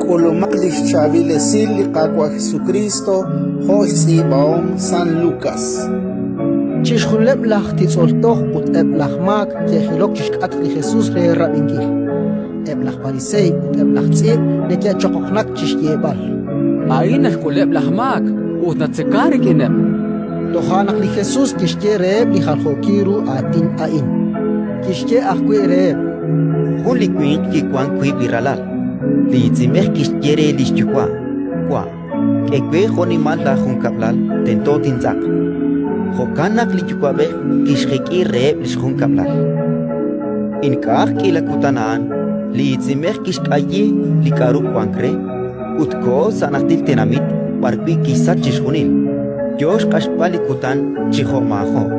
K'ulumaq li xchaab'il esil li Qaawa' Jesukriist jo' xtz'iib'ahom San Lukas. Chixjunileb' laj titz'ol toj ut eb' laj maak ke'jilok chi xk'atq li Jesus re rab'inkil. Eb' laj pariseey ut eb' laj tz'iib' neke'choqoqnak chi xyeeb'al: A'in naxk'uleb' laj maak ut natzekank rik'ineb'. Toja' naq li Jesus kixye reheb' li jaljookil ru aatin a'in. Kixye ajwi' reheb': Jun li winq kiwank wiib' li ralal. Li iitz'inb'ej kixye re li xyuwa': «Wa', k'e we jo'nimal laajunkab'lal tento tintz'aq». Jo'kan naq li yuwa'b'ej kixjek'i reheb' li xjunkab'lal. Ink'a'aq k'iila kutan a'an, li iitz'inb'ej kixk'ayi li k'aru wank re ut koho sa' najtil tenamit b'arwi' kixsach chixjunil, yo xq'axb'al li kutan chi jo'maajo'.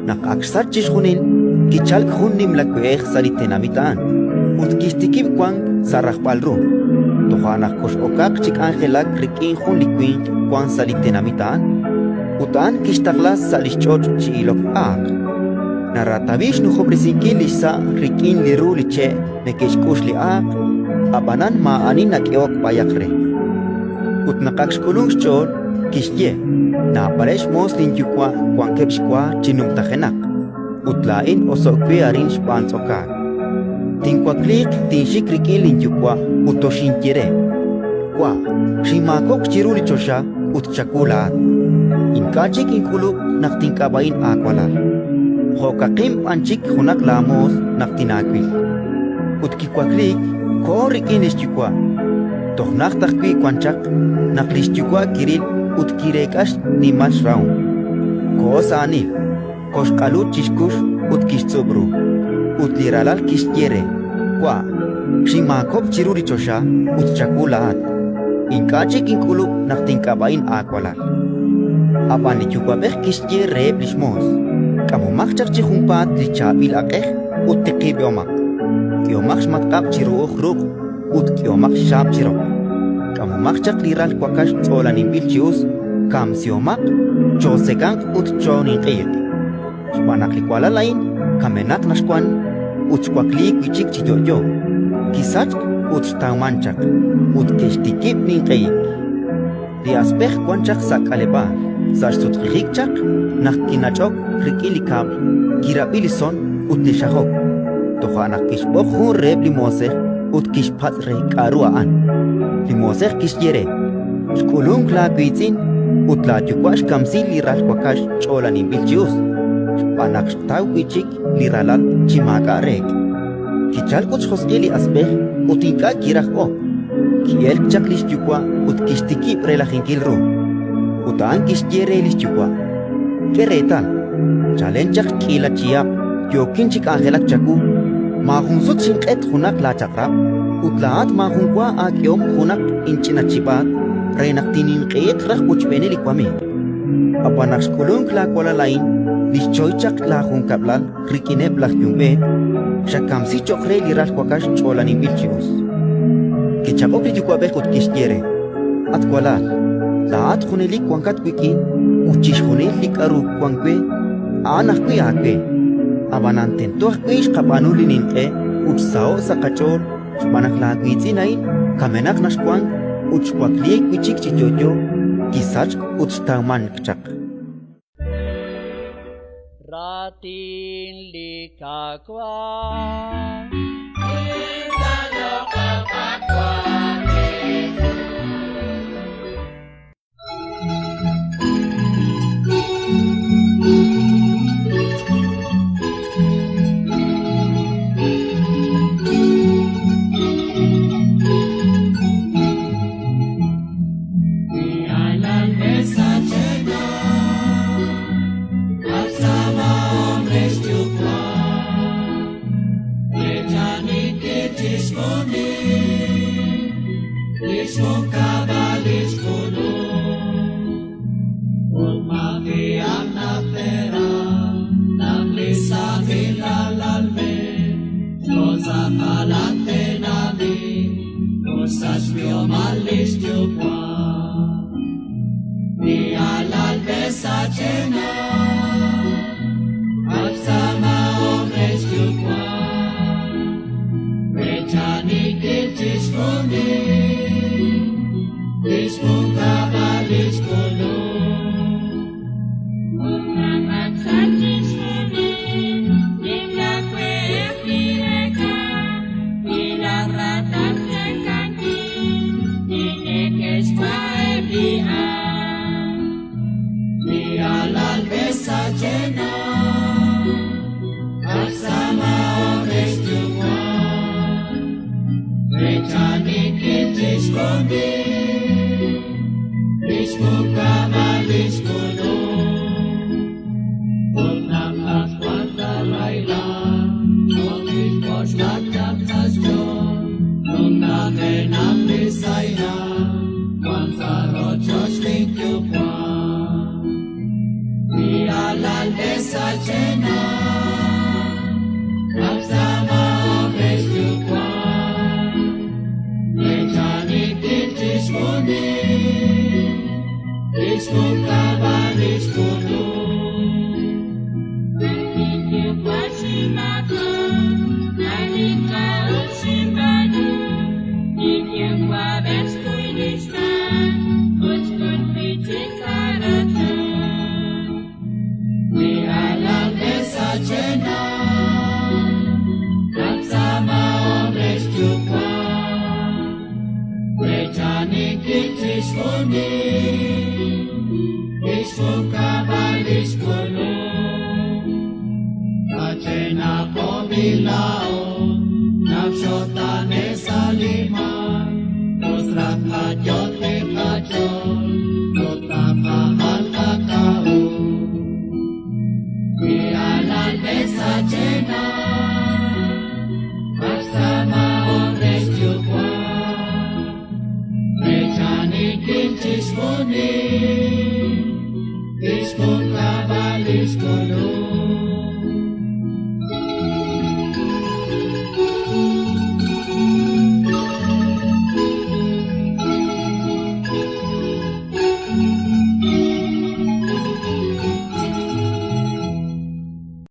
Naq ak xsach chixjunil, kichalk jun nimla we'ej sa' li tenamit a'an ut kixtikib' wank sa' rajb'al ru. Toja' naq kox'okaq chi k'anjelak rik'in jun li winq wank sa' li tenamit a'an, ut a'an kixtaqla sa' li xch'och' chi ilok aaq. Naratawi xnujob'resinkil li xsa' rik'in li ru li che' neke'xk'ux li aaq, ab'anan maa'ani nak'ehok b'ayaq re. Ut naq ak xk'ulunk xch'ool, kixye: «Naab'aleb' xmoos linyuwa' wankeb' xwa chi numtajenaq, ut laa'in oso'k we arin xb'aan tz'okaak. Tinwakliiq, tinxik rik'in linyuwa' ut toxinye re: Wa', xinmaakob'k chiru li choxa ut chawu laa'at. Ink'a' chik ink'ulub' naq tink'ab'a'in aawalal. Jo'kaqin b'an chik junaq laamoos naq tinaawil». Ut kiwakliik, koho rik'in li xyuwa'. Toj najt ajwi' wan chaq, naq li xyuwa' kiril ut kireek'a xnimal xrahom. Koho sa' aanil, koxq'alu chi xkux ut kixtz'ub' ru. Ut li ralal kixye re: «Wa', xinmaakob'k chiru li choxa ut chawu laa'at. Ink'a' chik ink'ulub' naq tink'ab'a'in aawalal». Ab'an li yuwa'b'ej kixye reheb' li xmoos: «K'amomaq chaq chi junpaat li chaab'il aq'ej ut tiqib'omaq. K'ehomaq xmatq'ab' chi ru'uj ruq' ut k'ehomaq xxaab' chi roq. K'amomaq chaq li ral wakax tz'oolaninb'il chi us, kamsihomaq, chootzekanq ut chooninq'ehiq. Xb'aan naq li walal a'in kamenaq naq xwank ut xwakliik wi' chik chi yo'yo, kisachk ut xtawmank chaq». Ut ke'xtikib' ninq'ehik. Li asb'ej wan chaq sa' k'aleb'aal. Sa' xsutq'ijik chaq, naq kinach'ok rik'in li kab'l, kirab'i li son ut li xajok. Toja' naq kixb'oq jun reheb' li moosej ut kixpatz' re k'aru a'an. Li moosej kixye re: «Xk'ulunk laawiitz'in ut laayuwa' xkamsi li ral wakax ch'oolaninb'il chi us, xb'aan naq xtaw wi' chik li ralal chi maak'a' reek'». Kichalk ut xjosq'il li asb'ej ut ink'a' kiraj ok. Ki'elk chaq li xyuwa' ut kixtikib' relajinkil ru. Ut a'an kixye re li xyuwa': «K'e reetal, chalen chaq k'iila chihab' yookin chi k'anjelak chawu, maajun sut xinq'et junaq laachaq'rab' ut laa'at maajun wa aak'ehom junaq inch'ina chib'aat re naq tininq'ehiq raj wochb'eeneb' li wamiiw. Ab'an naq xk'ulunk laawalal a'in li xchoy chaq laajunkab'lal rik'ineb' laj yumb'eet, xakamsi cho'q re li ral wakax ch'oolaninb'il chi us». Kichaq'ok li yuwa'b'ej ut kixye re: «At walal, laa'at junelik wankat wik'in ut chixjunil li k'aru wank we, a'an ajwi' aawe. Ab'anan tento ajwi' xqab'aanu li ninq'e ut xsaho'k sa' qach'ool xb'aan naq laawiitz'in a'in kamenaq naq xwank ut xwakliik wi' chik chi yo'yo, kisachk ut xtawmank chaq». Raatin li Qaawa'.